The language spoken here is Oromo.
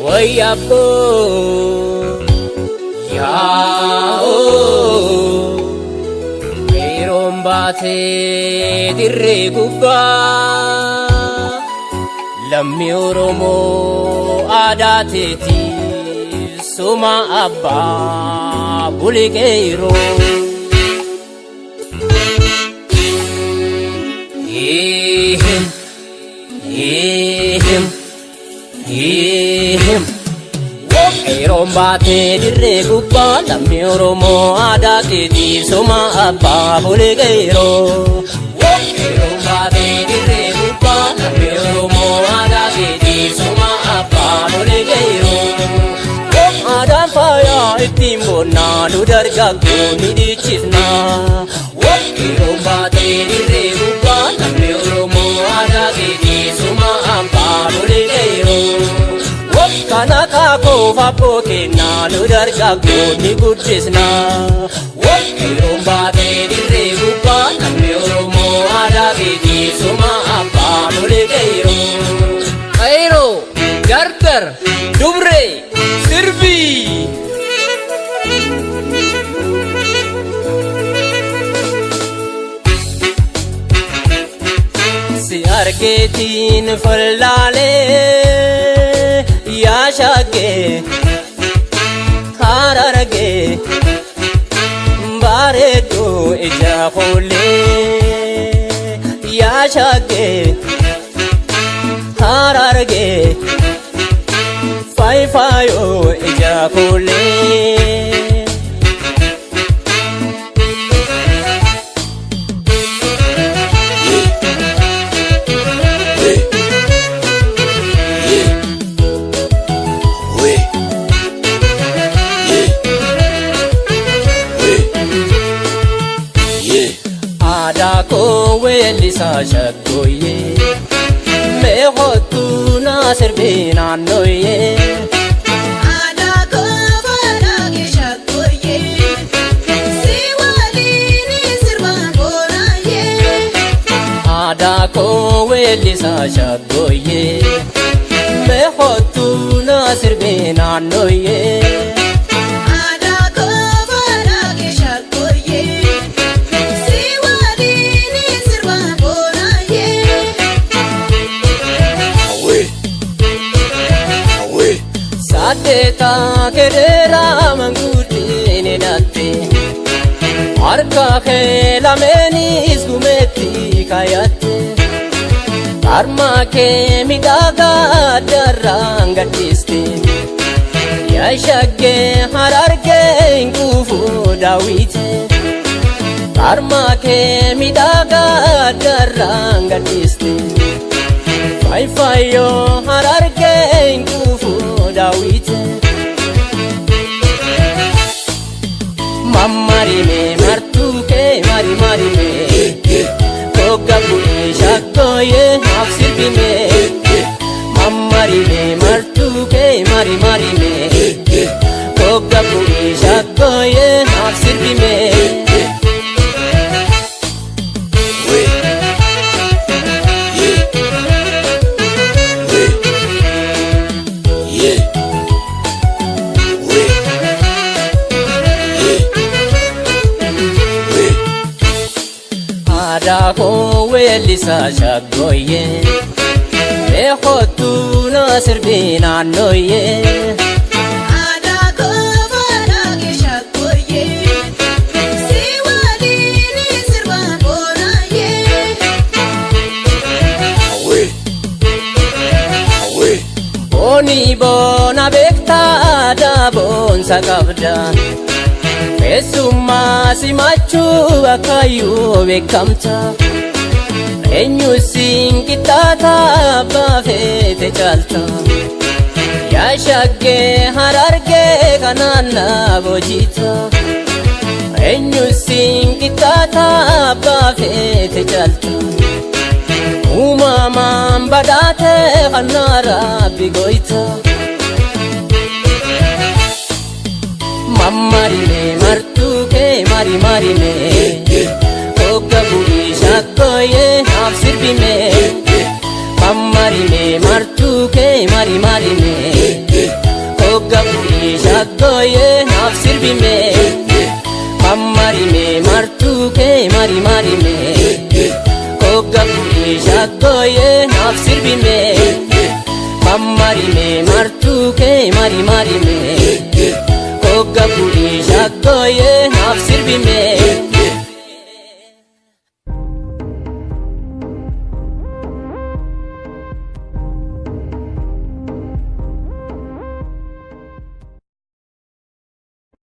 Wayyaboo yaa'oo yeroon baatee dirree gubbaa lammi Oromoo aadaa teetii suma abbaa buliqeeroo. Ihim, ihim, ihim. Qeeroon baatee dirree gubbaa lammi Oromoo aadaa keetiif suma abbaa bule qeeroo. Qeeroon baatee dirree gubbaa lammi Oromoo aadaa keetiif suma abbaa bule qeeroo. Aadaan faayaa ittiin boonnaa nu dargaggoo ni dhiichisnaa. Qeeroon baatee dirree gubbaa lammi Oromoo aadaa keetiif suma abbaa bule qeeroo. Kana kaakoo fabboo kennaa nu dargaggoo ni guddisnaa. Qeeroon baatee dirree gubbaa namni Oromoo aadaa keetii suma abbaa bule qeeroo. Qeeroo gargar dubree sirbii. Si argeetiin fallaalee yaa shaggee harargee bareedduu ija fuullee yaa shaggee harargee faayfaayoo ija fuullee. Aadaa koo weellisaa shaggooyyee mee kottuu naa sirbii naannooyyee. Aadaa koo faana shaggooyyee si waliin sirbaan boonaayyee. Aadaa koo weellisaa shaggooyyee mee kottuu naa sirbii naannooyyee. Aadaa koo faana shaggooyyee si waliin sirbaan boonaayyee. Saddeetaa kereeraa manguutiin hidhatte harka kee lameenis gumeetti kaayatte harma kee miidhagaa addarraan gadhiiste yaa shaggee harargee hin quufu daawwite harma kee miidhagaa addarraan gadhiiste. Faayfaayoo harargee hin quufu daawwite. Mammarime martuu kee mari marime kogga bu'ee shaggooyee naaf sirbime. Mammarime martuu kee mari marime kogga bu'ee shaggooyee naaf sirbime. Aadaa koo weellisaa shaggooyyee mee kottuu naa sirbii naannooyyee. Aadaa koo faana shaggooyyee si waliin sirbaan boonaayyee. Booni boona beektaa aadaa boonsa qabda. Keessummaa simachuu akkaayyuu beekamta. Eenyu siin qixxaata abbaa feete caalta. Yaa shaggee harargee kanaan na boojita. Eenyu siin qixxaata abbaa feete caalta. Uumamaan badhaate kannaa rabbi goyta. Mammarime martuu kee mari marime hogga bu'ee shaggooyyee naaf sirbime. Mammarime martuu kee mari marime. shaggooyee naaf sirbime. Mammarime martuu kee mari marime. Kogga bu'ee shaggooyee naaf sirbime. Mammarime martuu kee mari marime. Kogga bu'ee shaggooyee naaf sirbime.